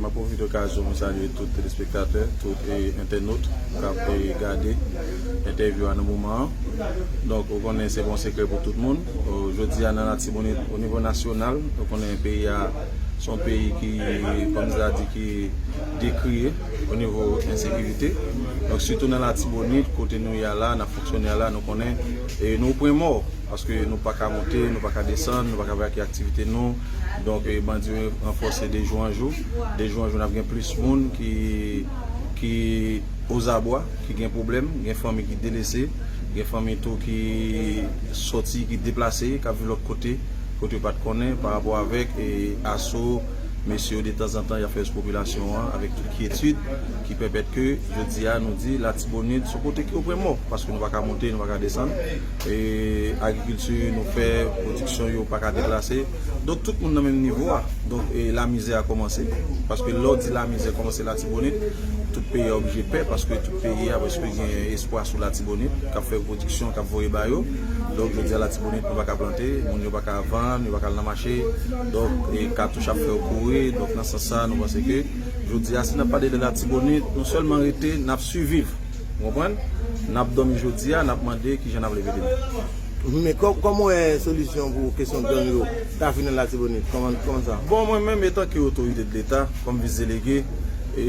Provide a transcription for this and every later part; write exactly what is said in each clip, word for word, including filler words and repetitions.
Mwen pwofite okazyon pou salye tout telespektatè, tout e, entènot k ap e, gade entèvyou a nan moman an. Donk, ou konnen se pa yon sekrè pou tout moun. O, jodi a nan Latibonit, o nivo nasyonal, ou konnen peyi a se yon peyi ki, kòm sa di, ki dekriye o nivo ensekirite. Donk, sitou nan Latibonit, kote nou ye a la, n ap fonksyone a la, nou konnen e, nou pran mò. Paske nou pa ka monte, nou pa ka desann, nou pa ka fè aktivite nou. Donk, e, bandi yo ranfòse de jou an jou. De jou an jou, n ap gen plis moun ki, ki ozabwa, ki gen pwoblèm, gen fanmi ki delese, gen fanmi tou ki sòti, ki deplase, k ap viv lòt kote, kote yo pa t konnen, pa rapò avèk, e, aso mesye yo detanzantan y ap fè sou popilasyon an, avèk tout kyetid ki pèmèt ke jodi a nou di Latibonit se yon kote ki opre mò, paske nou pa ka monte, nou pa ka desann. E agrikilti nou fè, pwodiksyon yo pa ka deplase. Donk, tout moun nan menm nivo a. Donk, e lamizè a kòmanse. Paske lè w di lamizè kòmanse Latibonit, tout peyi a oblije pè, paske tout peyi a prèske gen espwa sou Latibonit, k ap fè pwodiksyon, k ap voye ba yo. Donk, jodi a Latibonit, nou pa ka plante, moun yo pa ka vann, yo pa ka al nan mache. Donk, e katouch ap fè yo kouri. Donk, nan sans sa, nou panse ke jodi a, si n ap pale de Latibonit, nou sèlman rete, n ap siviv. Ou konprann? N ap dòmi jodi a, n ap mande kijan n ap leve demen. Men kò- kòman w wè solisyon pou kesyon gang yo ta vin nan Latibonit? Kòman, kòman sa? Bon, mwen menm, etanke otorite de Leta, kòm vis delege, e,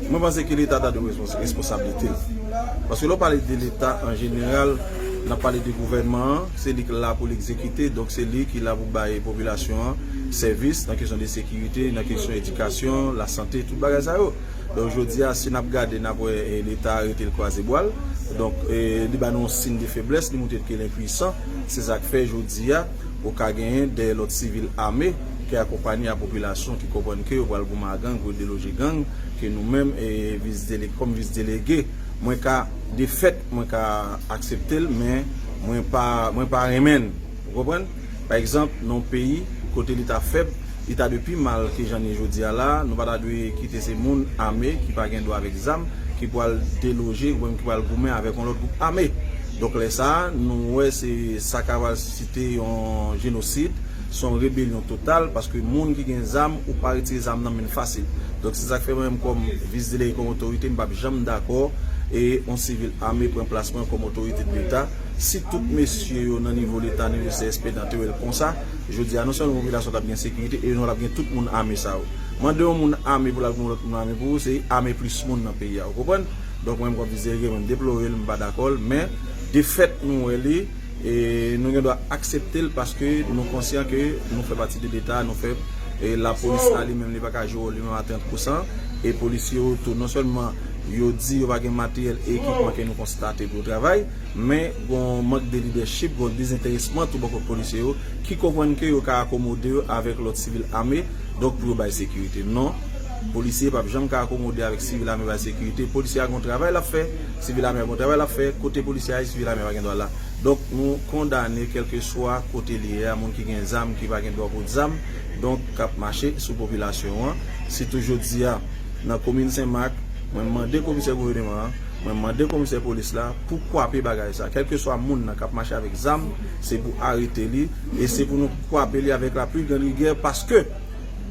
mwen panse ke Leta ta dwe respons- responsablite l. Paske lè w pale de Leta an jeneral, n ap pale de gouvènman an, se li k la pou l egzekite, donk se li ki la pou bay popilasyon an sèvis nan kesyon de sekirite, nan kesyon edikasyon, lasante, tout bagay sa yo. Donk, jodi a, si n ap gade, n ap wè e, Leta a rete l kwaze bra l. Donk, e, li ba nou yon siy de feblès, li montre ke l enpuisan. Se sa k fè, jodi a, ou ka genyen de lòt sivil ame ki akonpanye a popilasyon, ki konprann ke yo pral goumen a gang, pou yo deloje gang, ke nou menm, e, vis delege, kòm vis delege, mwen ka, de fèt, mwen ka aksepte l, men mwen pa, mwen pa renmen l. Ou konprann? Pa egzanp, nan yon peyi kote Leta fèb, li ta dwe pi mal ke jan n ye jodi a la. Nou pa ta dwe kite se moun ame ki pa gen dwa avèk zam ki pral deloje oubyen ki pral goumen avèk yon lòt gwoup ame. Donk, lè sa a, nou wè se sa ka pral site yon jenosid, se yon rebelyon total, paske moun ki gen zam, ou pa retire zam nan men l fasil. Donk, se sa k fè mwen menm kòm vis delege, kòm otorite, m p ap janm dakò e yon sivil ame pran plas mwen kòm otorite de Leta. Si tout mesye yo nan nivo Leta, nivo C S P, nan te wè l konsa, jodi a, non sèlman popilasyon t ap gen sekirite, e nou t ap gen tout moun ame sa yo. Mande yon moun ame pou l al gen yon lòt moun ame pou ou, se ame plis moun nan peyi a, ou konprann? Donk, mwen menm kòm vis delege, mwen m deplore l, m pa dakò l, men de fèt nou wè li, e nou gen dwa aksepte l paske nou konsyan ke nou fè pati de Leta, nou fè, e lapolis la li menm, li pa ka jwe wòl li menm a trant pousan, e polisye yo tou, non sèlman yo di yo pa gen materyèl e ekipman ke nou konstate pou yo travay, men gon mank de lidèchip, gon dezenteresman tou bò kot polisye yo, ki konprann ke yo ka akomode yo avèk lòt sivil ame, donk pou yo bay sekirite. Non, polisye p ap janm ka akomode avèk sivil ame bay sekirite. Polisye a gon travay l ap fè, sivil ame a gon travay l ap fè, kote polisye a ye, sivil ame a pa gen dwa la. Donk, nou kondane kèlkeswa kote li ye a, moun ki gen zam, ki pa gen dwa pot zam, donk, k ap mache sou popilasyon an. Sitou jodi a, nan komin Senmak, mwen mande komisè gouvènman an, mwen mande komisè polis la pou kwape bagay sa. Kèlkeswa moun nan k ap mache avèk zam, se pou arete li e se pou nou kwape li avèk la pli grann rigè paske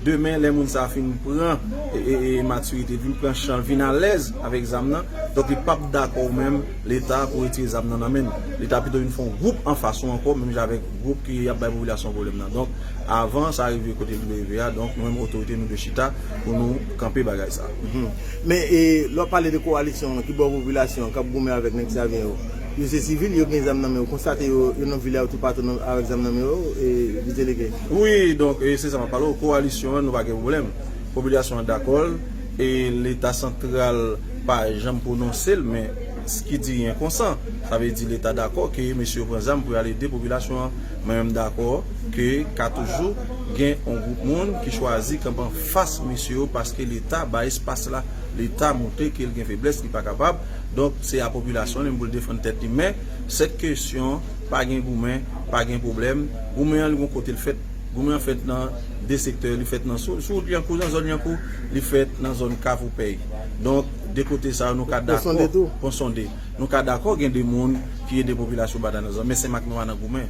demen, lè moun sa a fin pran e, e, e matirite, vin pran chan, vin alèz avèk zam nan, donk li p ap dakò ou menm Leta pou retire zam nan nan men l. Leta pito vin fè yon gwoup anfas ou ankò, menm jan avèk gwoup ki ap bay popilasyon pwoblèm nan. Donk, avan sa rive kote li dwe rive a, donk nou menm otorite nou dwe chita pou nou kanpe bagay sa. Mhm. Men e, lè w ap pale de kowalisyon an, ki bò popilasyon an k ap goumen avèk nèg Savyen yo? Yo se sivil, yo gen zam nan men yo. Konstate yo, yo nan vil la, yo toupatou nan, avèk zam nan men yo, e vis delege. Wi, donk, e se sa m ap pale w, kowalisyon an, nou pa gen pwoblèm. Popilasyon an dakò l, e Leta santral pa janm pwononse l, men qui dit rien consent. Sa vle di Leta dakò ke mesye yo pran zam pou y al ede popilasyon an. Mwen menm m dakò ke ka toujou gen yon gwoup moun ki chwazi kanpe anfas mesye yo paske Leta bay espas la, Leta montre ke l gen feblès, li pa kapab. Donk, se a popilasyon li menm pou l defann tèt li. Men, sèt kesyon, pa gen goumen, pa gen pwoblèm. Goumen an, li gon kote l fèt. Goumen an fèt nan de sektè, li fèt nan sou, sou wout Lyankou, nan zòn Lyankou, li fèt nan zòn Kafou Pèy. Donk, de kote sa yo, nou ka dakò. Pon Sonde tou? Pon Sonde. Nou ka dakò gen de moun ki ede popilasyon batay nan zòn, men Senmak nou pa nan goumen.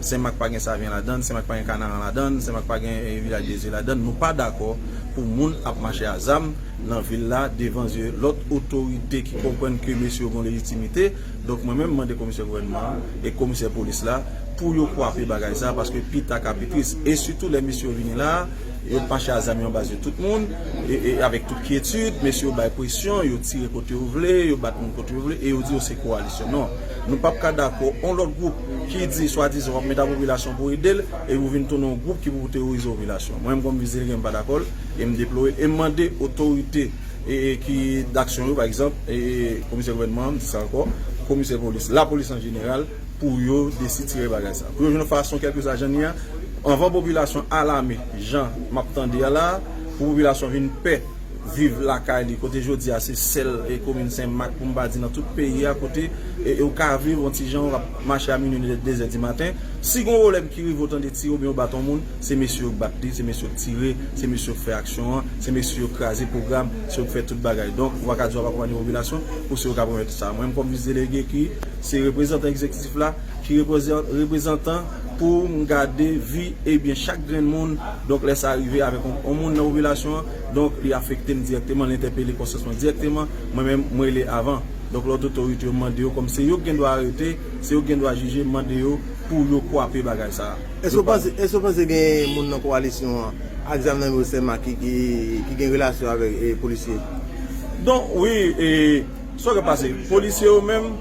Senmak pa gen Savyen ladann, Senmak pa gen Kanaran ladann, Senmak pa gen, eh, Vilaj de Zye ladann. Nou pa dakò pou moun ap mache a zam nan vil la devan zye lòt otorite ki konprann ke mesye yo gen lejitimite. Donk, mwen menm, m mande komisè gouvènman an e komisè polis la pou yo kwape bagay sa, paske pi ta ka pi tris. E sitou lè mesye yo vini la, yo mache a zam yo anba zye tout moun, e, e avèk tout kyetid, mesye yo bay presyon, yo tire kote yo vle, yo bat moun kote yo vle, e yo di yo se kowalisyon. Non, nou p ap ka dakò, yon lòt gwoup ki di swadizan w ap met a popilasyon pou ede l, e ou vin tounen yon gwoup ki pou terorize popilasyon. Mwen menm kòm vis delege m pa dakò l, e m deplore, e m mande otorite e, e ki daksyon yo, pa egzanp, e, e komisè gouvènman an, m di sa ankò, komisè polis, lapolis an jeneral, pou yo desitire bagay sa. Pou yo jwenn yon fason, kèlkeswa jan n ye a, anvan popilasyon alame, jan m ap tande a la, pou popilasyon vin pè viv lakay li, kote jodi a se sèl, e, komin Senmak, pou m pa di nan tout peyi a, kote, e, e ou ka viv yon ti jan, w ap mache a minwi, de zè di maten. Si gon pwoblèm ki rive, w tande tire oubyen w bat yon moun, se mesye yo k bat li, se mesye yo k tire, se mesye yo k fè aksyon an, se mesye yo k kraze pwogram, se yo k fè tout bagay. Donk, ou pa ka di w ap akonpanye popilasyon pou se yo k ap remèt sa. Mwen, m kòm vis delege ki se reprezantan egzekitif la, ki reprezan-, reprezantan pou m gade vi e byen chak grenn moun. Donk, lè sa rive avèk yon, yon moun nan popilasyon an, donk, li afekte m dirèkteman, li entèpele konsyans mwen dirèkteman, mwen menm, m rele avan. Donk, lòt otorite yo, m mande yo, kòm se yo k gen dwa arete, se yo k gen dwa jije, m mande yo pou yo kwape bagay sa a. Èske w panse, èske w panse gen moun nan kowalisyon an ak zam nan men yo Senmak ki, ki, ki gen relasyon avèk, e, polisye? Donk, wi, e, sa w ka pase, polisye yo menm,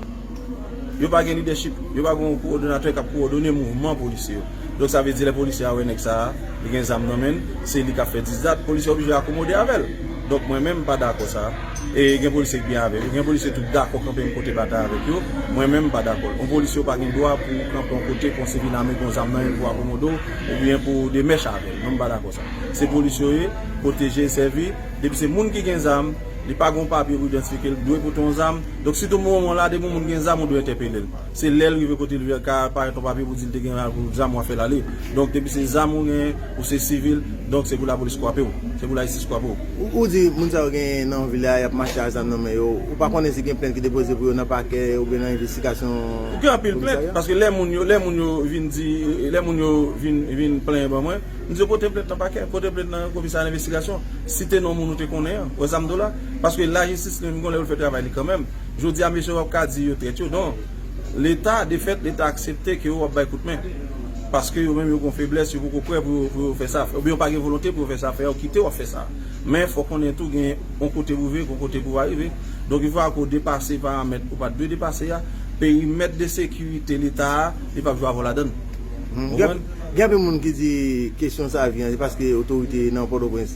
yo pa gen lidèchip, yo pa gen yon kowòdonatè k ap kowòdone mouvman polisye yo. Donk, sa vle di, lè polisye a wè nèg sa a, li gen zam nan men l, se li k ap fè dizat, polisye oblije akomode avè l. Donk, mwen menm, m pa dakò sa. E gen polisye k byen avè yo, gen polisye tou k dakò kanpe yon kote batay avèk yo. Mwen menm, m pa dakò. Yon polisye ou pa gen dwa pou w kanpe yon kote pou yon sivil ame gen yon zam nan men l pou akomode w, oubyen pou w de mèch avè l. Mwen, m pa dakò sa. Se polisye yo ye, pwoteje, sèvi. Depi se moun ki gen zam, li pa gen yon papye pou idantifike l, dwe pote yon zam. Donk, sitou moman la, depi yon moun gen zam, ou dwe entèpele l. Se lè l rive kote l ka parèt yon papye pou di l te gen zam, w a fè l ale. Donk, depi se zam ou genyen, ou se sivil, donk se pou lapolis kwape w. Se pou lajistis kwape w. Ou, ou di moun sa yo gen nan vil la, y ap mache ak zam nan men yo. Ou pa konnen si gen plent ki depoze pou yo nan pakè oubyen nan envestigasyon komisarya? Gen anpil plent, paske lè moun yo, lè moun yo vin di, lè moun yo vin, vin plenyen ban mwen, m di yo pote plent nan pakè, pote plent nan komisarya envestigasyon. Site non moun ou te konnen an, wè sa m di w la? Paske lajistis li menm, gon lè yo fè travay li kanmenm. Jodi a, mesye yo p ap ka di yo trèt yo, non. Leta, defèt, Leta aksepte ke yo ap bay kout men. Paske yo menm yo gon feblès, yo poko prè pou yo, pou yo fè sa. Oubyen yo pa gen volonte pou yo fè sa, fè yo kite w ap fè sa. Men fò konnen tou gen yon kote pou w vin, gon kote pou w pa rive. Donk, yon fwa ke w depase paramèt ou pa t dwe depase a, perimèt de sekirite Leta a, li p ap jwe avè w ladann. Ou konprann? Gen, gen anpil moun ki di kesyon sa vyen, se paske otorite nan Pòtoprens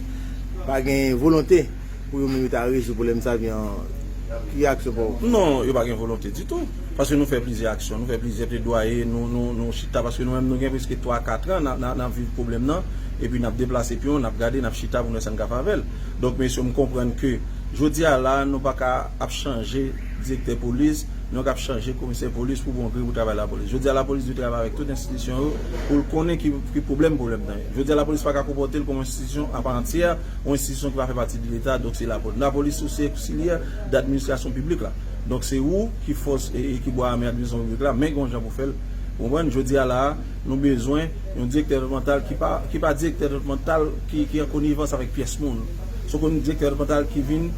pa gen volonte pou yo menm yo ta rezoud pwoblèm sa vyen an. Ki reyaksyon pa w? Non, yo pa gen volonte ditou. Paske nou fè plizyè aksyon, nou fè plizyè pledwaye, nou, nou, nou chita, paske nou menm nou gen prèske twa, kat an n ap, n ap, n ap viv pwoblèm nan, epi n ap deplase pye nou, n ap gade, n ap chita pou nou wè sa n ka fè avè l. Donk, mesye, m konprann ke jodi a la, nou pa ka ap chanje direktè polis, nou k ap chanje komisè polis pou bon gri pou travay lapolis. Jodi a, lapolis dwe travay avèk tout enstitisyon yo pou l konnen ki, ki pwoblèm pwoblèm nan ye. Jodi a, lapolis pa ka konpòte l kòm yon enstitisyon apa antyè, yon enstitisyon ki pa fè pati de Leta, donk se lapolis. Lapolis se oksilyè d administrasyon piblik la. Donk se ou ki fòs e, e ki bwa ame administrasyon piblik la, men gen yon jan pou fè l. Ou konprann? Jodi a la a, nou bezwen yon direktè depatmantal ki pa, ki pa direktè depatmantal ki, ki an konivans avèk pyès moun. Se yon direktè depatmantal ki vin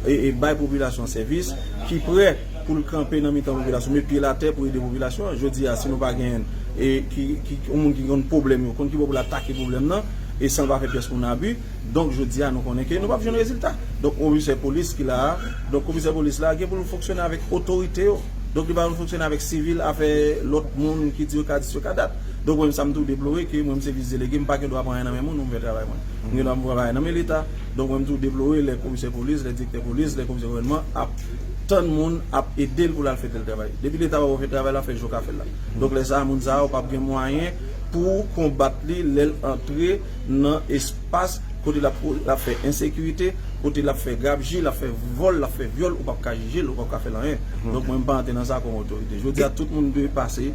e, e bay popilasyon sèvis, ki prè pou l kanpe nan mitan popilasyon, met pye l atè pou ede popilasyon an. Jodi a, si nou pa genyen e ki, ki, yon moun ki konn pwoblèm yo, konn ki bò pou l atake pwoblèm nan, e san l pa fè pyès moun abi, donk jodi a, nou konnen ke nou p ap jwenn rezilta. Donk, komisè polis ki la a, donk komisè polis la, gen pou l fonksyone avèk otorite yo. Donk, li pa pou l fonksyone avèk sivil, afè lòt moun ki di yo ka dis, yo ka dat. Donk, mwen, sa m tou deplore ke mwen, m se vis delege, m pa gen dwa pran anyen nan men moun pou m fè travay mwen. M gen dwa pran bagay nan men Leta. Donk, mwen, m tou deplore lè komisè polis, lè direktè polis, lè komisè gouvènman ap tann moun, ap ede l pou l al fè tèl travay. Depi Leta pa pou fè travay la, fè jan w ka fè l la. Donk, lè sa a, moun sa a, ou p ap gen mwayen pou w konbat li lè l antre nan espas kote l ap, l ap fè ensekirite, kote l ap fè grabji, l ap fè vòl, l ap fè vyòl, ou p ap ka jije l, ou p ap ka fè l anyen. Donk, mwen, m pa antre nan sa kòm otorite. Jodi a, tout moun dwe pase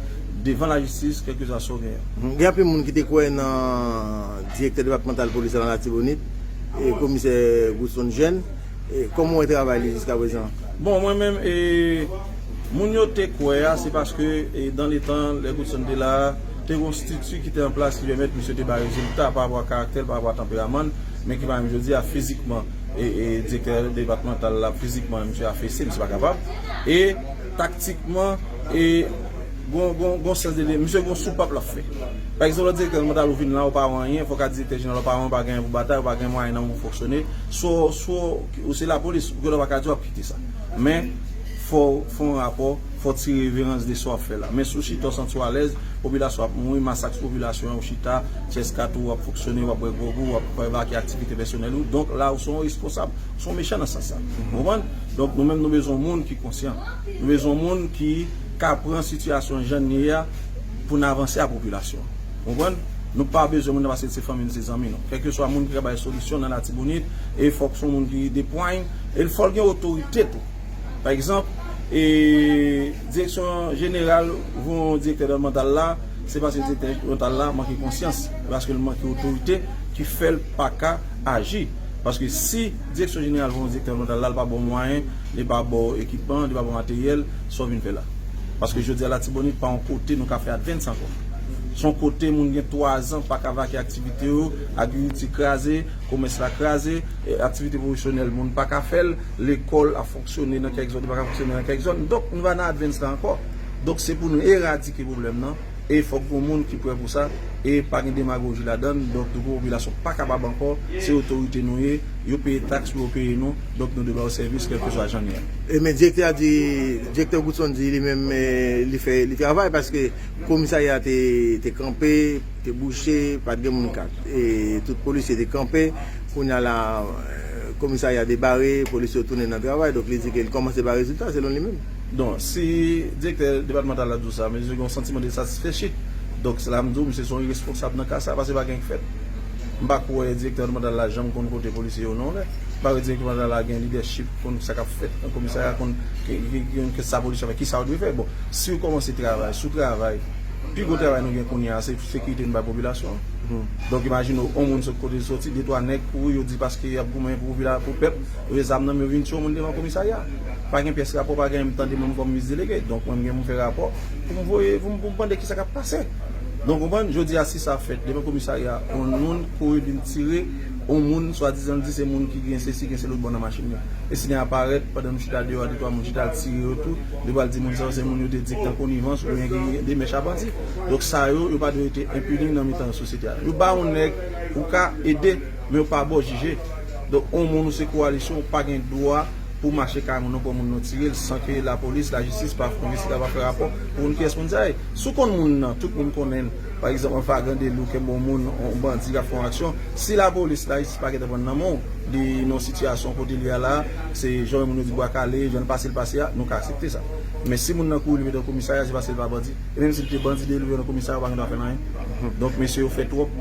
devan lajistis, kèlkeswa sa w genyen. Gen anpil moun ki te kwè nan direktè depatmantal polis la nan Latibonit, e komisè Goudson Jeune. E kòman w wè travay li jiskaprezan? Bon, mwen menm, e, moun yo te kwè a, se paske, e, dan le tan, lè Goudson te la a, Te gen yon estrikti ki te an plas ki pèmèt misye te bay rezilta pa rapò a karaktè l, pa rapò a tanperaman l, men ki pa menm jodi a fizikman, e, e direktè depatmantal la, fizikman, misye afese, misye pa kapab. E taktikman, e gon, gon, gon sans de, misye gon soupap l ap fè. Pa egzanp, lè direktè depatmantal ou vin la, ou pa wè anyen, fò w ka di direktè jeneral ou pa wè anyen, ou pa gen anyen pou batay, ou pa gen mwayen nan men w pou fonksyone. Si w, si w, ou se lapolis, ou genlè pa ka di w ap kite sa. Men, fò w fè yon rapò, fò w tire reverans de sa w ap fè la. Men si w chita w santi w alèz, popilasyon ap mouri, masak sou popilasyon an, ou chita, tyès kat ou, w ap fonksyone, w ap bwè gwòg ou, w ap evakye aktivite pèsonèl ou. Donk la, ou se yon responsab, ou se yon mechan nan sans sa. Ou konprann? Donk nou menm nou bezwen yon moun ki konsyan. Nou bezwen yon moun ki ka pran sitiyasyon jan l ye a pou n avanse ak popilasyon an. Ou konprann? Nou pa bezwen moun nan paske se fanmi nou, se zanmi nou. Kèlkeswa moun ki ka bay solisyon nan Latibonit, e fòk se yon moun ki de pwany, e fò l gen otorite tou. Pa egzanp, e, direksyon jeneral voye yon direktè depatmantal la, se paske direktè depatmantal la manke konsyans, paske l manke otorite ki fè l pa ka aji. Paske si direksyon jeneral voye yon direktè depatmantal la, li pa ba w mwayen, li pa ba w ekipman, li pa ba w materyèl, sa w vin fè la? Paske jodi a Latibonit pa yon kote nou ka fè advance ankò. Se yon kote moun gen twazan pa ka vakye aktivite yo, agrikilti kraze, komès la kraze, e, aktivite pwofesyonèl moun pa ka fè l, lekòl ap fonksyone nan kèk zòn, li pa ka fonksyone nan kèk zòn. Donk, nou pa nan advance la ankò. Donk, se pou nou eradike pwoblèm nan, e fòk gen moun ki prè pou sa, e pa gen demagoji ladan l. Donk, nou pou popilasyon pa kapab ankò, se otorite nou ye, yo peye taks pou yo peye nou, donk nou dwe ba yo sèvis, kèlkeswa jan n ye a. E men direktè a di, direktè Goudson di li menm, e, li fè, li travay paske komisarya te, te kanpe, te bouche, pa t gen moun k ap. E tout polisye te kanpe. Kounye a la, e, komisarya debare, polisye yo tounen nan travay. Donk, li di ke li kòmanse bay rezilta, selon li menm. Donk, si direktè depatmantal la di w sa, men li gen yon santiman de satisfèchit. Donk, se la m di w, misye se yon iresponsab nan ka sa, paske pa gen k fèt. M pa kwè direktè depatmantal la janm konn kote polisye yo nan yon lè. M pa kwè direktè depatmantal la gen lidèchip, konn sa k ap fèt nan komisarya, konn ki, ki, ki, ki sa polisye ap fè, ki sa yo dwe fè. Bon, si w kòmanse travay, si w travay, pi gwo travay nou gen kounye a, se sekirite nou bay popilasyon an. Donk, imajine w, yon moun sot kote l soti, de twa nèg kouri, yo di paske y ap goumen pou vila, pou pèp, yo gen zam nan men yo, vin tiye yon moun devan komisarya. Pa gen pyès rapò, pa gen anyen m tande menm kòm vis delege. Donk, mwen, m gen pou m fè rapò, pou m voye, pou m, pou m tande ki sa k ap pase. Donk, konprann, jodi a, si sa fèt, devan komisarya, yon moun kouri vin tire yon moun, swadizan l di se moun ki gen sesi, gen se lòt bò nan machin li. E si li aparèt, pandan nou chita deyò a, de twa moun chita, al tire yo tou, li pral di moun sa yo se moun yo te di k nan konivans oubyen ki gen demèch a bandi. Donk sa yo, yo pa dwe rete enpini nan mitan sosyete a. Yo ba yon nèg ou ka ede, men yo pa ba w jije. Donk, yon moun ou se kowalisyon, ou pa gen dwa pou w mache kay moun nan, pran moun nan tire l san ke lapolis, lajistis pa fè envestigasyon, pa fè rapò pou konn kiyès moun sa ye. Si w konn moun nan, tout moun konnen l. Pa egzanp, an flagran deli, ou kenbe yon moun, yon bandi k ap fè yon aksyon. Si lapolis, lajistis pa gentan pran l nan men w, li nan yon sitiyasyon kote li a la, se jan moun yo di bwa kale, jan l pase l pase a, nou ka aksepte sa. Men si moun nan kouri, li mete nan komisarya, se paske l pa bandi. E menm si l te bandi deli, ou nan komisarya, ou pa gen dwa fè l anyen. Donk, mesye yo fè twòp.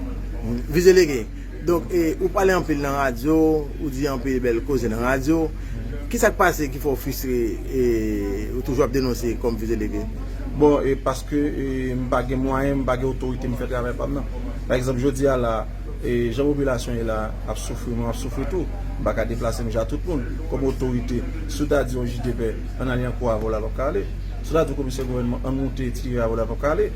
Vis delege, donk, e, ou pale anpil nan radyo, ou di anpil bèl koze nan radyo. Kisa k pase ki fè w fristre, e, ou toujou ap denonse kòm vis delege? Bon, e paske, e, m pa gen mwayen, m pa gen otorite, m fè travay pa m nan. Pa egzanp, jodi a la, e, jan popilasyon ye la, ap soufri, mwen ap soufri tou. M pa ka deplase m ja tout moun. Kòm otorite, si w ta di yon J D P, ann ale an kouri avè w la, l p ap ka ale. Si w ta di komisè gouvènman, ann moute tire avè w la, l p ap ka ale.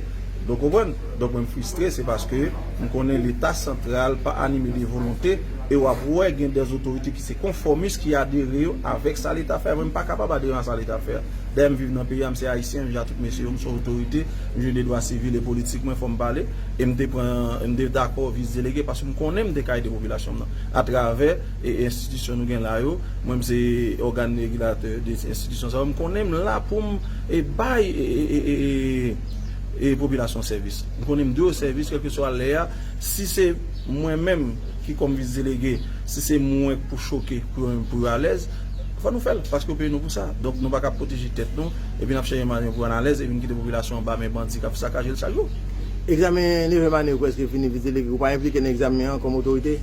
Donk, konprann? Donk, mwen, m fristre, se paske m konnen Leta santral pa anime de volonte, e w ap wè gen dè otorite ki se konfòmis ki adere yo avèk sa Leta fè. Mwen, m pa kapab adere a sa Leta fè a. Dayè, m viv nan peyi a, m se ayisyen, m ja tout mesye yo, m se otorite, m jwenn de dwa sivil e politik mwen, fò m pale, e m te pran, m te dakò vis delege, paske m konnen m te ka ede popilasyon m nan, atravè, e, enstitisyon nou gen la yo, mwen, m se ògàn regilatè de enstitisyon sa yo, m konnen m la pou m, e, bay, e, e, e, e, e, e popilasyon sèvis. M konnen m dwe yo sèvis, kèlkeswa lè a, si se mwen menm ki kòm vis delege, si se mwen k pou choke, pou yo, pou yo alèz, fò nou fè l, paske yo peye nou pou sa. Donk, nou pa ka pwoteje tèt nou, epi n ap chèche mwayen pou n alèz, epi n kite popilasyon anba men bandi k ap sakaje l chak jou. Egzamen nevyèm ane yo prèske fini, vis delege, ou pa enplike nan egzamen an kòm otorite?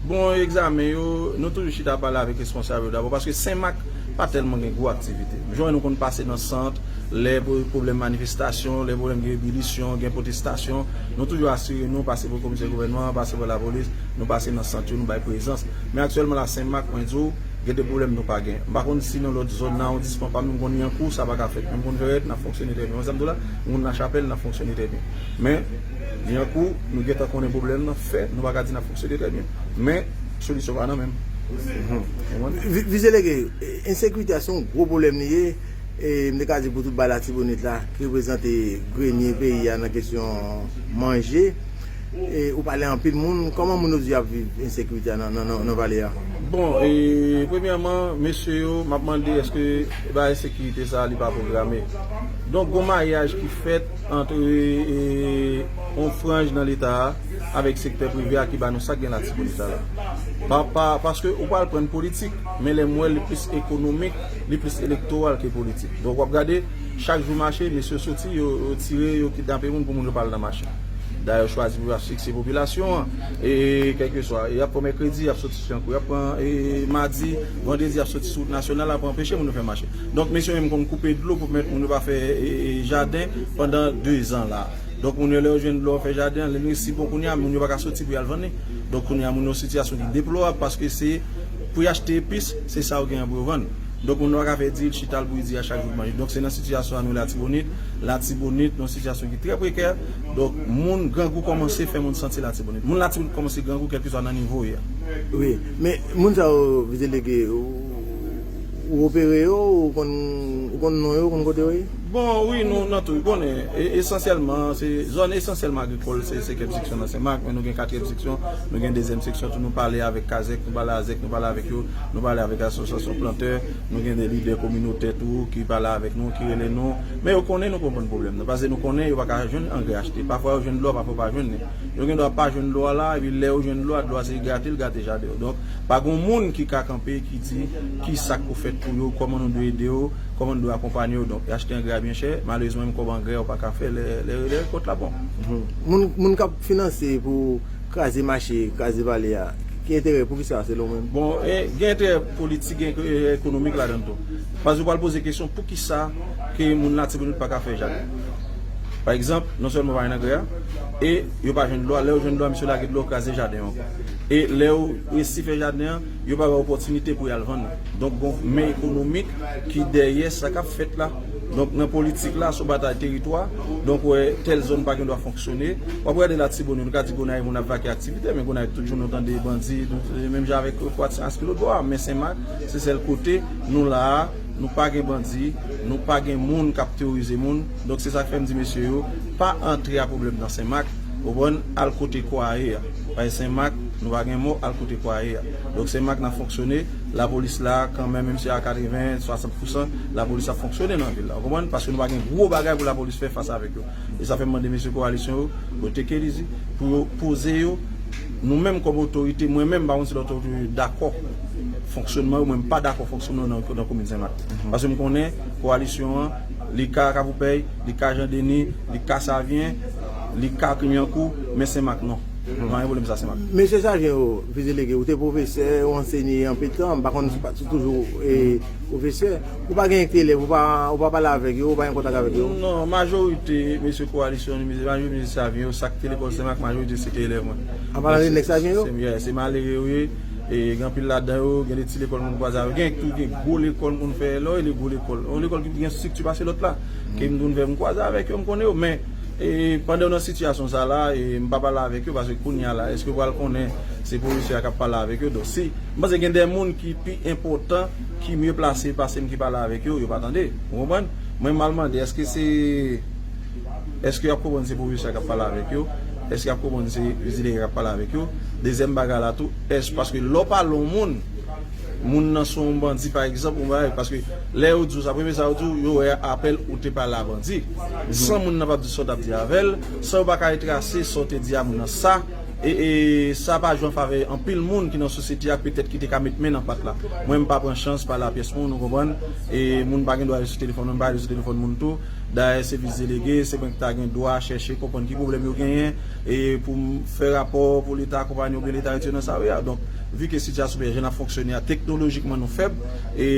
Bon, egzamen yo, nou toujou chita pale avèk responsab yo dabò, paske Senmak pa tèlman gen gwo aktivite. Jan nou konn pase nan sant, lè pwo-, pwoblèm manifestasyon, lè pwoblèm gen ebilisyon, gen pwotestasyon, nou toujou asire nou, pase bò komisè gouvènman an, pase bò lapolis, nou pase nan sant yo, nou bay prezans. Men aktyèlman la, Senmak, mwen di w, Gen de pwoblèm nou pa gen. M pa konn si nan lòt zòn, nan awondisman pa m, m konn Lyankou, sa pa ka fèt. Men m konn Vèrèt, n ap fonksyone trè byen. Wè sa m di w la? M konn Lachapèl, n ap fonksyone trè byen. Men, Lyankou, nou gentan konnen pwoblèm nan fè, nou pa ka di n ap fonksyone trè byen. Men, solisyon pa nan men m. Konprann? Vi- Vize Lege, e, ensekirite a se yon gwo pwoblèm li ye. E, m te ka di pou tout ba Latibonit la, ki reprezante grenye peyi a nan kesyon manje. E, ou pale anpil moun, kòman moun yo di y ap viv ensekirite a nan, nan, nan, nan vale a? Bon, e, premyèman, mesye yo, m ap mande èske ba ensekirite sa a li pa pwograme. Donk, gon mayaj ki fèt ant, e, yon franj nan Leta a avèk sektè prive a ki ba nou sa k gen Latibonit la. Pa, pa, paske ou pral pran politik, men lè m wè li plis ekonomik, li plis elektoral ke politik. Donk, w ap gade, chak jou mache, mesye soti, yo, yo tire, yo kidnape moun pou moun yo pa al nan mache. Dayè, yo chwazi pou yo afikse popilasyon an. E kèlkeswa, y ap pran mèkredi, y ap soti sou Lyankou, y ap pran, e, madi, vandredi, y ap soti sou wout nasyonal la pou anpeche moun yo fè mache. Donk, mesye yo menm konn koupe dlo pou pèmèt moun yo pa fè, e, e, jaden pandan de zan la. Donk, moun yo, lè yo jwenn dlo, yo fè jaden an, lè li si bon kounye a, moun yo pa ka soti pou y al vann li. Donk, kounye a, moun yo sitiyasyon ki deplorab paske se pou y achte epis, se sa yo genyen pou yo vann. Donk, moun nan pa ka fè di l chita l pou l di a chak jou l manje. Donk, se nan sitiyasyon sa nou Latibonit. Latibonit, nan sitiyasyon ki trè prekè. Donk, moun grangou kòmanse fè moun santi Latibonit. Moun Latibonit kòmanse grangou, kèlkeswa nan nivo w ye a. Wi, men moun sa yo, Vize Lege, ou, ou opere yo, ou konn, ou konn non yo, ou konn kote yo ye? Bon, wi, nou nan tou, ou konnen, e- esansyèlman, se zòn esansyèlman agrikòl, se, se senkyèm seksyon nan Senmak, men nou gen katriyèm seksyon, nou gen dezyèm seksyon tou, nou pale avèk Kazèk, nou pale a Zèk, nou pale avèk yo, nou pale avèk asosyasyon plantè, nou gen de lidè kominotè tou ki pale avèk nou, ki rele nou. Men yo konnen nou konprann pwoblèm nan, paske nou konnen yo pa ka jwenn angrè achte. Pafwa yo jwenn dlo a, pafwa yo pa jwenn li. Yo gen dwa pa jwenn dlo a la, epi lè yo jwenn dlo a, dlo a se gate l gate jaden yo. Donk, pa gen moun ki ka kanpe, ki di ki sa k pou fèt pou yo, kòman nou dwe ede yo, kòman nou dwe akonpanye yo. Donk, y achte angrè a byen chè, malerezman, menm kòb angrè a ou pa ka fè lè, lè, lè rekòt la bon. Mhm. Moun, moun k ap finanse pou kraze mache, kraze vale a, ki enterè, poukisa, selon ou menm? Bon, e, gen enterè politik, gen, e, ekonomik ladan l tou. Paske ou pral poze kesyon, poukisa ke moun Latibonit pa ka fè jaden? Pa egzanp, non sèlman yo pa jwenn angrè a, e yo pa jwenn dlo a, lè yo jwenn dlo a, misye lage dlo, kraze jaden yo ankò. E lè yo resi fè jaden an, yo pa ba opòtinite pou y al vann. Donk, gon men ekonomik ki dèyè sa k ap fèt la. Donk, nan politik la, se yon batay teritwa. Donk, wè, tèl zòn pa gen dwa fonksyone. W ap gade Latibonit, nou ka di Gonayiv, moun ap vake aktivite, men Gonayiv, tout jounen, nou tande bandi, nou, menm jan avèk Pòtoprens, Anse Pilote bò a, men Senmak, se sèl kote, nou la a, nou pa gen bandi, nou pa gen moun k ap teworize moun. Donk, se sa k fè m di mesye yo, pa antre a pwoblèm nan Senmak, ou konprann, al kote kwa a ye a. Paske Senmak, nou pa gen mò, al kote kwa a ye a. Donk, Senmak nan fonksyone, lapolis la, kanmenm, menm si a katreven, swasant pousan, lapolis ap fonksyone nan vil la. Ou konprann? Paske nou pa gen gwo bagay pou lapolis fè fas avèk yo. E sa fè m mande mesye kowalisyon yo, kote Kelizi, pou yo poze yo. Nou menm kòm otorite, mwen menm, m pa konn si lòt otorite dakò fonksyonman yo, mwen m pa dakò fonksyonman yo nan, nan komin Senmak. Paske m konnen kowalisyon an, li ka Kafoupèy, li ka Jan Deni, li ka Savyen, li ka Lyankou, men Senmak non. Nou pa gen pwoblèm sa Senmak. Mesye Savyen yo, Vize Lege, ou te pwofesè, ou ansenye anpil tan, m pa konn si w toujou, e, pwofesè. Ou pa gen kèk elèv, ou pa, ou pa pale avèk yo, ou pa gen kontak avèk yo? Non, majorite mesye kowalisyon, mesye, majorite mesye Savyen yo, sa k te lekòl Senmak, majorite se te elèv mwen. An palan de nèg Savyen yo? Se, yeah, se malere yo ye, e gen anpil ladan yo, gen de ti lekòl moun kwaze avèk, gen tou gen gwo lekòl moun fè, lè w rele gwo lekòl, yon lekòl ki gen estrikti pase lòt la, ke m konn fè, m kwaze avèk yo, m konnen yo, men, e, pandan w nan sitiyasyon sa la, e, m pa pale avèk yo, paske kounye a la, èske w pral konnen se pwofesè a k ap pale avèk yo? Donk, si, m panse gen de moun ki pi enpòtan, ki mye plase pase m ki pale avèk yo, yo pa tande. Ou konprann? Mwen, m al mande, èske se, èske y ap konprann se pwofesè a k ap pale avèk yo? Èske y ap konprann se Vize Lege k ap pale avèk yo? Dezyèm bagay la tou, èske, paske lè w pale yon moun, moun nan se yon bandi, pa egzanp, yon bagay, paske lè yo di w sa, premye sa yo di w, yo wè apèl ou te pale a bandi. San moun nan p ap di sa w t ap di avè l, san yo pa ka retrase sa w te di a moun nan sa, e, e sa pa jwe an favè anpil moun ki nan sosyete a, petèt ki te ka met men nan pat la. Mwen, m pa pran chans pale a pyès moun, ou konprann? E moun pa gen dwa ale sou telefòn mwen, m pa ale sou telefòn moun tou. Dayè, se vis delege, se mwen ki ta gen dwa chèche konprann ki pwoblèm yo genyen, e pou m fè rapò pou Leta akonpanye oubyen Leta retire nan sa yo ye a. Donk, vi ke sitiyasyon peyi a, jan l ap fonksyone a, teknolojikman nou fèb, e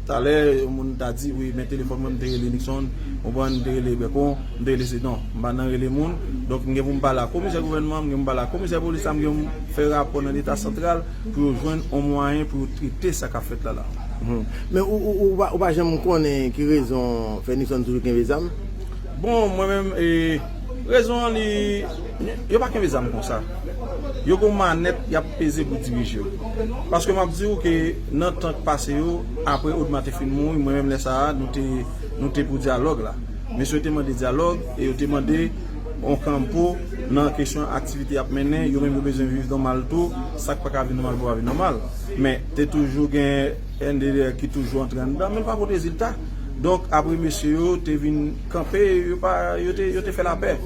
talè, yon moun ta di, wi, men telefòn mwen, m te rele Nixon, ou konprann, m te rele Bèkon, m te rele se, non, m pa nan rele moun. Donk, m gen pou m pale a komisè gouvènman, m gen pou m pale a komisè polis la, m gen pou m fè rapò nan Leta santral pou yo jwenn yon mwayen pou yo trete sa k ap fèt la la. Mhm. Men ou, ou, ou pa, ou pa janm konnen ki rezon fè Nixon toujou kenbe zam? Bon, mwen menm, e, rezon an, li, yo pa kenbe zam konsa. Yo gon manèt y ap peze pou dirije yo. Paske m ap di w ke nan tan k pase yo, apre Odma te fin mouri, mwen menm lè sa a, nou te, nou te pou dyalòg la. Mesye yo te mande dyalòg e yo te mande yon kanpo nan kesyon aktivite y ap mennen, yo menm yo bezwen viv nòmal tou, sa k pa ka viv nòmal pou pa viv nòmal. Men, te toujou gen N D D R ki toujou antre anndan, men l pa pote rezilta. Donk, apre mesye yo te vin kanpe, yo pa, yo te, yo te fè lapè.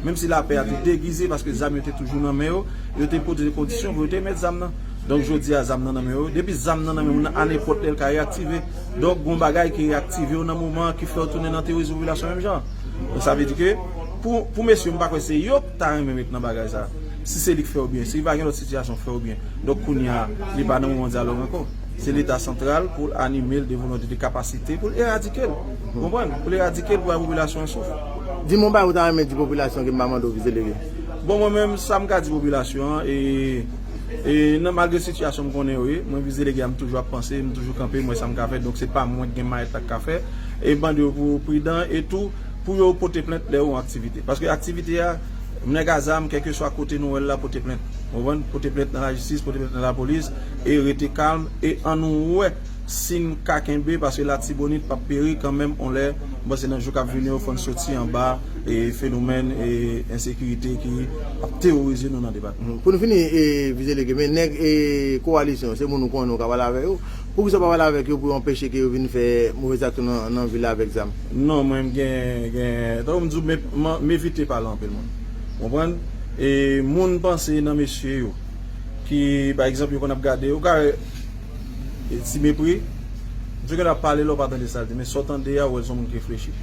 Menm si lapè a te degize, paske zam yo te toujou nan men yo, yo te poze kondisyon pou yo te met zam nan. Donk, jodi a, zam nan nan men yo. Depi zam nan nan men moun nan, a nenpòt lè, l ka reyaktive. Donk, gon bagay ki reyaktive yo nan moman ki fè yo tounen nan teworizm popilasyon menm jan. Donk, sa vle di ke, pou, pou mesye yo, m pa kwè se yo ki ta renmen ret nan bagay sa. Si se li k fè yo byen, si pa gen lòt sitiyasyon k fè yo byen. Donk, kounye a, li pa nan moman dyalòg ankò. Se Leta santral pou l anime l de volonte, de kapasite pou l eradike l. Ou konprann? Pou l eradike l, pou bay popilasyon an souf. Di m yon bagay ou ta renmen di popilasyon ke m pa mande w, vis delege. Bon, mwen menm, sa m ka di popilasyon an, e, e nan, malgre sitiyasyon m konnen yo ye, mwen, vis delege a, m toujou ap panse, m toujou kanpe, m wè sa m ka fè, donk se pa mwen ki gen mayèt la k ka fè. E m mande yo pou yo pridan, e tou, pou yo pote plent lè yo yon aktivite. Paske aktivite a, nèg a zam, kèlkeswa kote nou wè l la, pote plent. Ou konprann? Pote plent nan lajistis, pote plent nan lapolis, e rete kalm, e ann nou wè si n ka kenbe, paske Latibonit p ap peri kanmenm, on lè, m panse nan jou k ap vini yo, fò n soti anba, e fenomèn, e ensekirite ki ap teworize nou nan depatman. Mhm. Pou nou fini, e, vis delege, men nèg, e, kowalisyon, se moun ou konnen ou ka pale avè yo. Poukisa w pa pale avèk yo pou yo anpeche ke yo vin fè movèz aksyon nan, nan vil la avèk zam? Non, mwen, m gen, gen, tankou m di w, m, m, m evite pale anpil moun. Ou konprann? E moun panse nan mesye yo, ki, pa egzanp, yo konn ap gade, ou ka wè, e, ti mepri, misye konn ap pale la, ou pa tande sa l di, men sa w tande a, ou wè l se yon moun ki reflechi.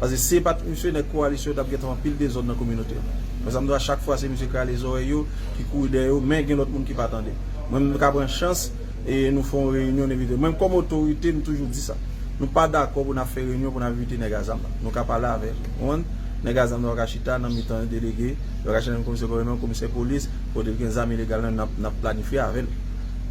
Paske si se pa t misye, nèg kowalisyon yo t ap gentan anpil dezòd nan kominote a. Men sa m di w a, chak fwa se misye k rale zòrèy yo, ki kouri dèyè yo, men gen lòt moun ki pa tande. Mwen, m ka pran chans, e nou fè yon reyinyon, n envite. Mwen, kòm otorite, m toujou di sa. Nou pa dakò pou n ap fè reyinyon, pou n ap envite nèg a zam nan. Nou ka pale avè l. Ou konprann? Nèg a zam nan pa ka chita nan mitan delege, yo pa ka chita nan komisè gouvènman, komisè polis, kote l gen zam ilegal nan, n ap, n ap planifye avè l.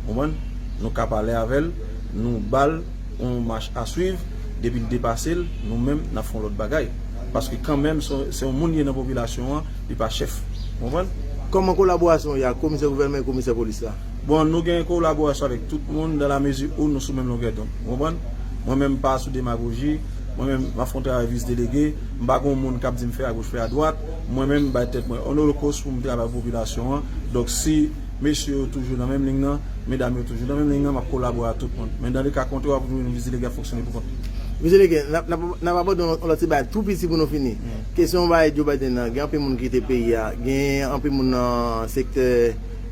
Ou konprann? Nou ka pale avè l, nou ba l yon mach a swiv, depi l depase l, nou menm, n ap fè yon lòt bagay. Paske kanmenm, se, se yon moun li ye nan popilasyon an, li pa chèf. Ou konprann? Kòman kolaborasyon w ye ak komisè gouvènman e komisè polis la? Bon, nou gen kolaborasyon avèk tout moun, dans la mesure où nou sou menm longè dond. Ou konprann? Mwen menm, m pa sou demagoji. Mwen menm, m ap fè yon travay vis delege. M pa gen yon moun k ap di m fè agoch, fè adwat. Mwen menm, m bay tèt mwen on olokos pou m travay pou popilasyon an. Donk, si mesye yo toujou nan menm liy nan, medam yo toujou nan menm liy nan, m ap kolabore ak tout moun. Men dans le cas contraire, w ap jwenn vis delege ap fonksyone pou kont li. Vis delege, n ap, n ap, n ap abòde yon, yon lòt ti bagay tou piti pou nou fini. Kesyon bagay Joe Biden nan, gen anpil moun ki kite peyi a, gen anpil moun nan sektè,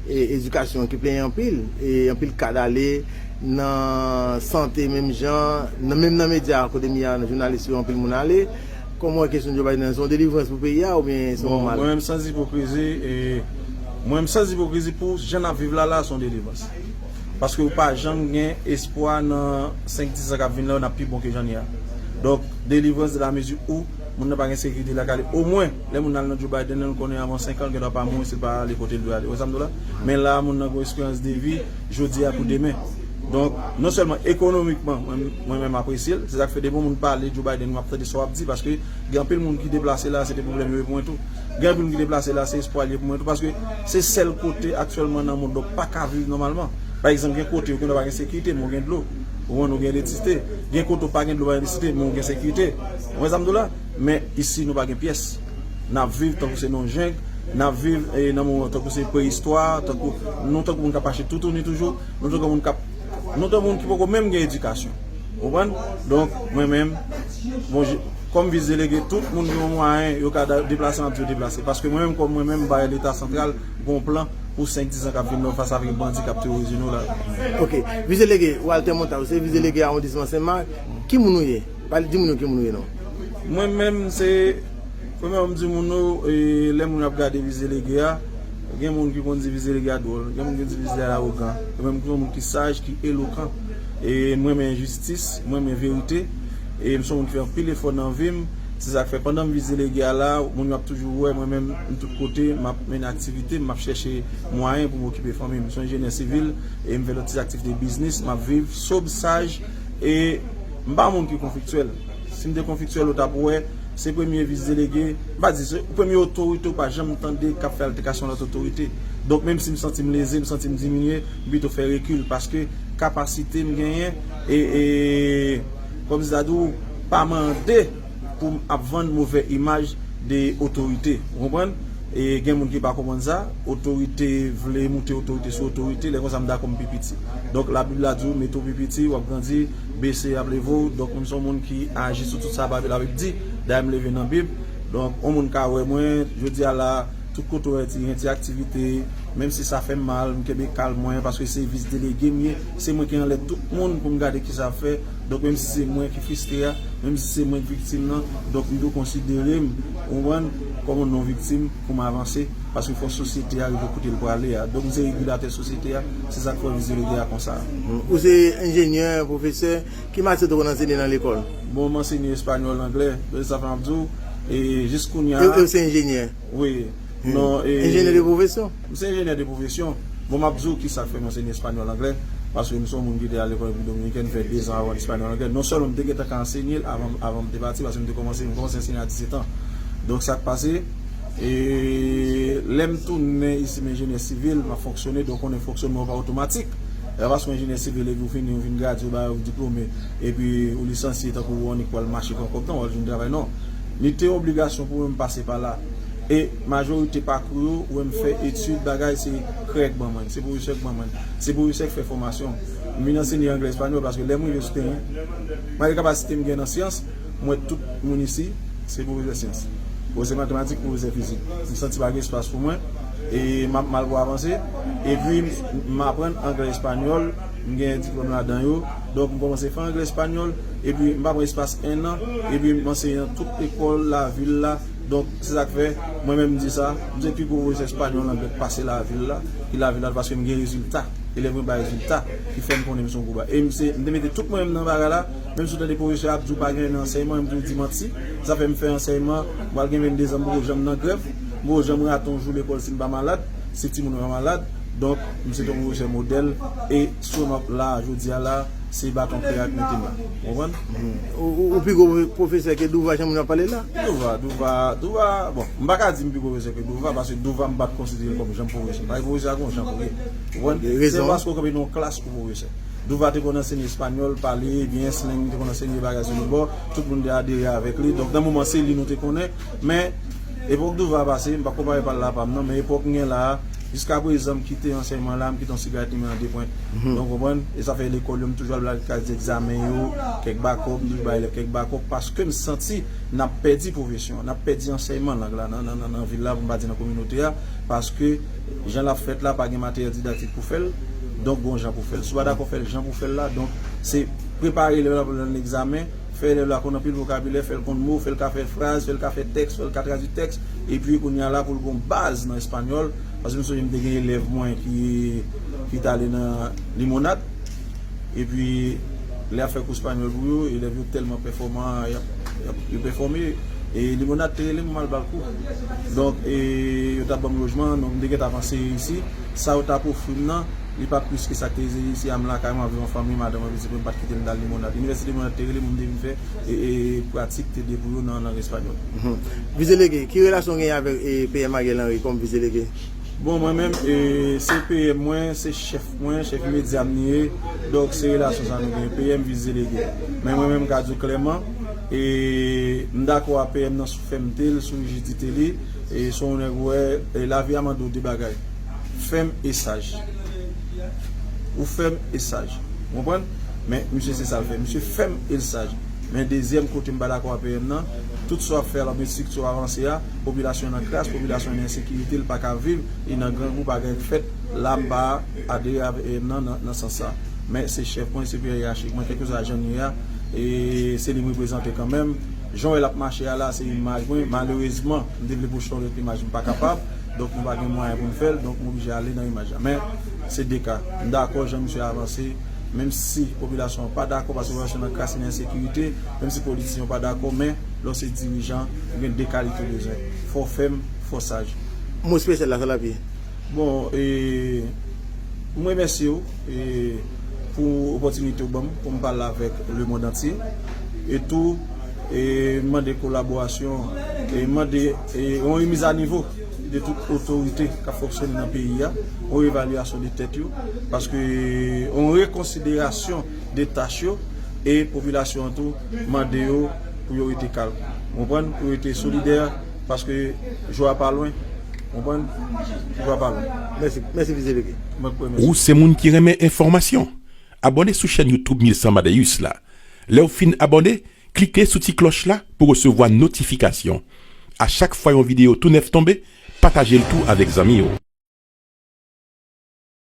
e, edikasyon ki plenyen anpil, e anpil kad ale nan sante menm jan, nan, menm nan medya kote m ye a, jounalis yo, anpil moun ale. Kòman w wè kesyon Joe Biden nan, se yon delivrans pou peyi a oubyen se yon mal? Bon, mwen menm, sans ipokrizi, e, mwen menm, sans ipokrizi, pou jan n ap viv la la, se yon delivrans. Paske ou pa janm gen espwa nan senk, dis an k ap vin la, n ap pi bon ke jan n ye a. Donk, delivrans dans la mesure où moun nan pa gen sekirite lakay li. Omwen, lè moun nan al nan Joe Biden nan, nou konnen avan senk an, l gendwa pa mouri si l pa ale kote l dwe ale. Ou wè sa m di w la? Men la, moun nan gen esperans de vi, jodi a kou demen. Donk, non sèlman ekonomikman, mwen, mwen menm apresye l, se sa k fè depi yon moun pale Joe Biden, m ap tande sa w ap di, paske gen anpil moun ki deplase la, se te pwoblèm yo ye pou mwen tou. Gen anpil moun ki deplase la, se espwa li ye pou mwen tou, paske se sèl kote aktyèlman nan mond la w pa ka viv nòmalman. Pa egzanp, gen kote yo gendwa pa gen sekirite, men w gen dlo. Ou konprann, ou gen elektrisite. Gen kote w pa gen dlo, pa gen elektrisite, men w gen sekirite. Ou konprann sa m di w la? Men isi, nou pa gen pyès. N ap viv tankou se nan yon jeng, n ap viv, e, nan moman tankou se preyistwa, tankou, nou tankou moun k ap mache toutouni toujou, nou tankou moun k ap, nou tankou moun ki poko menm gen edikasyon. Ou konprann? Donk, mwen menm, bon, je, kòm vis delege, tout moun gen yon mwayen, yo ka da-, deplase, m ap di yo deplase. Paske mwen menm, kòm mwen menm, m bay Leta santral gon plan pou senk, dis an k ap vin nan fas avèk bandi k ap teworize nou la. Ok. Vis delege Walter Montague, se vis delege awondisman Senmak. Ki moun ou ye? Pale, di moun yo ki moun ou ye non. Mwen menm, se premyèman m di moun yo, e, lè moun ap gade Vice Délégué a, gen moun ki konn di Vice Délégué a dwòl, gen moun ki di Vice Délégué a awogan, mwen menm m se yon moun ki saj, ki elokan, e m renmen jistis, m renmen verite, e m se yon moun ki fè anpil efò nan vi m. Se sa k fè pandan m Vice Délégué a la, moun yo ap toujou wè mwen menm m tout kote, m ap mennen aktivite m, m ap chèche mwayen pou m okipe fanmi m. M se yon enjenyè sivil, e m fè lòt ti aktivite biznis, m ap viv sòb, saj, e m pa moun ki konfliktyèl. Si m te konfliktyèl, ou t ap wè, se premye vis delege, m pa di se premye otorite ou pa janm tande k ap fè altèkasyon lòt otorite. Donk, menm si m santi m leze, m santi m diminye, m pito fè rekil, paske kapasite m genyen, e, e, kòmsi ta di w, pa mande pou m ap vann movè imaj de otorite. Ou konprann? E gen moun ki pa konprann sa, otorite vle moute otorite sou otorite, lè konsa m dakò m pi piti. Donk, Labib la di w, mete w pi piti, w ap grandi, bese, y ap leve w. Donk, m se yon moun ki aji sou tout sa Labib la di. Dayè, m leve nan Bib. Donk, yon moun ka wè mwen, jodi a la, tout kote w wè ti, gen ti aktivite, menm si sa fè m mal, m kenbe kalm mwen, paske se vis delege m ye, se mwen ki anlè tout moun pou m gade kisa ap fè. Donk, menm si se mwen ki fristre a, menm si se mwen ki viktim nan, donk, m dwe konsidere m, ou konprann, kòm yon non viktim pou m avanse, paske fò sosyete a rive kote l prale a. Donk, m se regilatè sosyete a, se sa k fè vis delege a konsa. Ou se enjenyè, pwofesè, ki matyè w te konn anseye nan lekòl? Bon, m ansenye espanyòl, anglè, donk sa fè m ap di w, e jis kounye a. E, e w se enjenyè? Wi. Non, e, enjenyè de pwofesyon? M se enjenyè de pwofesyon. Bon, m ap di w kisa k fè m ansenye espanyòl, anglè, paske m se yon moun ki te al lekòl Repiblik Dominikèn, fè dezan avan espanyòl, anglè. Non sèlman m te gentan ka ansenye l avan, avan m te pati, paske m te kòmanse, m kòmanse ansenye a disèt an. Donk, sa k pase, e, lè m tounen isit, m enjenyè sivil, m ap fonksyone, donk, konnen fonksyonman w pa otomatik. E pa paske w enjenyè sivil epi w fini, w vin gradye, yo ba w diplome, epi w lisansye tankou w annik pral mache pran kòb, non, w al jwenn travay, non. Li te yon obligasyon pou mwen m pase pa la. E majorite pakou yo, ou wè m fè etid, bagay, se krèy k ban mwen, se pwofesè k ban mwen, se pwofesè k fè fòmasyon m. M vin ansenye anglè, espanyòl, paske lè m rive sou teren, malgre kapasite m gen nan syans, m wè tout moun isi, se pwofesè syans, pwofesè matematik, pwofesè fizik. M santi pa gen espas pou mwen, e m ap mal pou avanse. Epi, m aprann anglè, espanyòl, m gen diplòm ladan yo. Donk, m kòmanse fè anglè, espanyòl, epi m pa pran espas enn an, epi m anseye nan tout lekòl lavil la. Donk, se sa k fè, mwen menm m di sa, m se pi gwo pwofesè espanyòl anglè k pase lavil la, ki lavil la, paske m gen rezilta. Elèv mwen bay rezilta, ki fè m konnen m se yon gwo ba. E m se, m te mete tout mwen menm nan bagay la, menm si w tande pwofesè ap di w pa gen nan ansèyman, m toujou di manti. Sa fè m fè ansèyman, m pral gen venndezan, m poko janm nan grèv, m poko janm rate yon jou lekòl si m pa malad, si timoun mwen pa malad. Donk, m se te yon pwofesè modèl, e si w la jodi a la, se baton kreyòl k mete m la. Ou konprann? Ou, ou, ou pi gwo pwofesè ke Douva, jan moun ap pale la? Douva, Douva, Douva, bon, m pa ka di m pi gwo pwofesè ke Douva, paske Douva m pa t konsidere l kòm jan pwofesè. Bagay pwofesè a gon jan pou ye. Ou konprann? Se paske w kanpe nan yon klas ou pwofesè. Douva te konn ansenye espanyòl, pale byen, slang, li te konn ansenye bagay sou lòt bò, tout moun te adere avèk li. Donk, nan moman, se li nou te konnen, men epòk Douva pase, m p ap konpare pa l la pa m nan, men epòk m gen la a, jiskaprezan, m kite ansèyman la, m kite yon sigarèt limen an de pwen. Donk, ou konprann? E sa fè lekòl yo, m toujou al bay kaz egzamen yo, kèk bakòp, m toujou bay elèv kèk bakòp, paske m santi n ap pèdi pwofesyon, n ap pèdi ansèyman lang la nan, nan, nan, nan vil la, pou m pa di nan kominote a, paske jan l ap fèt la, pa gen materyèl didaktik pou fè l, donk gon jan pou fè l. Si w pa dakò fè l jan pou fè l la, donk se prepare elèv la pou l al nan egzamen, fè elèv la konn anpil vokabilè, fè l konn mo, fè l ka fè fraz, fè l ka fè tèks, fè l ka tradui tèks, epi kounye a la pou l gon baz nan espanyòl, paske m sonje m te gen elèv mwen ki, ki t ale nan Limonad, epi lè y ap fè kou espanyòl pou yo, elèv yo tèlman pèfòman, y ap, y ap, yo pèfòme, e Limonad te rele m, m al ba l kou. Donk, e, yo t ap ban m lojman, donk m te gentan ap anseye isi. Sa yo t ap ofri m nan, li pa plis ke sa k te egzije isi a, m lakay mwen, m ap viv an fanmi, madanm mwen, pitit mwen, m pa t kite l, m t al Limonad. Inivèsite Limonad te rele m, m te vin fè, e, e, pratik, te debwouye w nan lang espanyòl. Vice Délégué, ki relasyon w genyen avèk, e, P M Ariel Henry kòm Vice Délégué? Bon, mwen menm, e, se P M mwen, se chèf mwen, chèf imedya m li ye. Donk, se relasyon sa nou genyen, P M, Vice Délégué. Men mwen menm, m ka di w klèman, e, m dakò a P M nan sou fèmte l, sou rijidite li, e, se yon nèg ou wè, e, lavi a mande w de bagay. Fèm e saj. Ou fèm e saj. Ou konprann? Men, misye se sa l fè. Misye fèm e l saj. Men dezyèm kote m pa dakò a P M nan, tout sa w ap fè a, l ap met estrikti avanse a, popilasyon nan kras, popilasyon nan ensekirite, l pa ka viv, li nan grangou, pa gen k fèt, la m pa adere avèk P M nan, nan, nan sans sa. Men se chèf mwen, se piyè yerachi mwen, kèlkeswa jan n ye a, e se li m reprezante kanmenm. Jan w wè l ap mache a la, se imaj mwen. Malerezman, m te vle poste yon lòt imaj, m pa kapab. Donk, nou pa gen mwayen pou n fè l. Donk, m oblije ale nan imaj la. Men, se de ka. M dakò jan misye avanse. Menm si popilasyon an pa dakò, paske popilasyon nan kraze nan ensekirite, menm si politisyen yo pa dakò, men lè w se dirijan, ou gen de kalite w bezwen. Fò w fèm, fò w saj. Mo espesyal la, sa l ap ye? Bon, e, m remèsye w, e, pou opòtinite w ban m pou m pale avèk lemonn antye. E tou, e, mande kolaborasyon, e mande, e, yon remiz a nivo de tout otorite k ap fonksyone nan peyi a, yon evalyasyon de tèt yo, paske yon rekonsiderasyon de tach yo, e popilasyon an tou mande yo pou yo rete kalm. Ou konprann? Pou yo rete solidè, paske jou a pa lwen. Ou konprann? Jou a pa lwen. Mèsi, mèsi, Vizye Leke. Mwen k remèsye. Ou se moun ki renmen enfòmasyon? Abòne sou chèn YouTube Milsan Madeyus la. Lè w fin abòne, klike sou ti klòch la pou resevwa notifikasyon. A chak fwa yon videyo tou nèf tonbe, pataje l tou avèk zanmi w.